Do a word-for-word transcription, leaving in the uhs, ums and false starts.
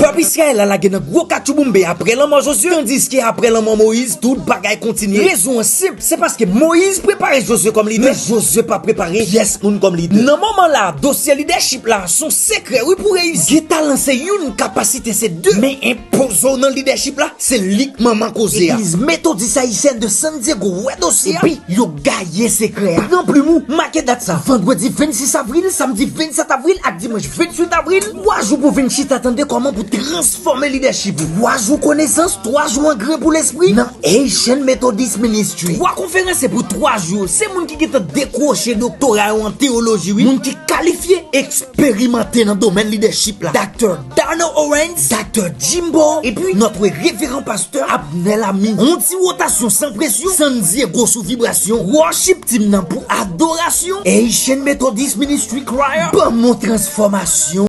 Pèp Izrayèl la lage nan gwo katchouboumbe apre lanmò Jozye, tandiske apre lanmò Moyiz, tout bagay kontinye. Rezon an senp, se paske Moyiz prepare Jozye kòm lidè, men Jozye pa prepare pyès moun kòm lidè. Nan moman la, dosye lidèchip la se yon sekrè wi pou reyisi. Gentan lanse youn, kapasite se de. Men enpoze w nan lidèchip la, se li k manman koze a. Legliz Metodis Ayisyèn de San Diego wè dosye a, epi yo gaye sekrè a. Pran plim ou, make dat sa. Vandredi vennsis avril, samdi vennsèt avril ak dimanch vennwit avril, twa jou pou vin chita tande kòman pou transfòme lidèchip ou. Twa jou konesans, twa jou angren pou lespri nan Haitian Methodist Ministry. Twa konferans se pou twa jou. Se moun ki gentan dekwoche doktora yo an teyoloji wi. Moun ki kalifye, eksperimante nan domèn lidèchip la. Doktè Darnell Owens, Doktè Jim Ball, epi nòt reveran pastè Abner Lamy. Yon ti wotasyon san presyon, San Diego sou vibrasyon, worship team nan pou adorasyon, Haitian Methodist Ministry Choir, ban m yon transfòmasyon.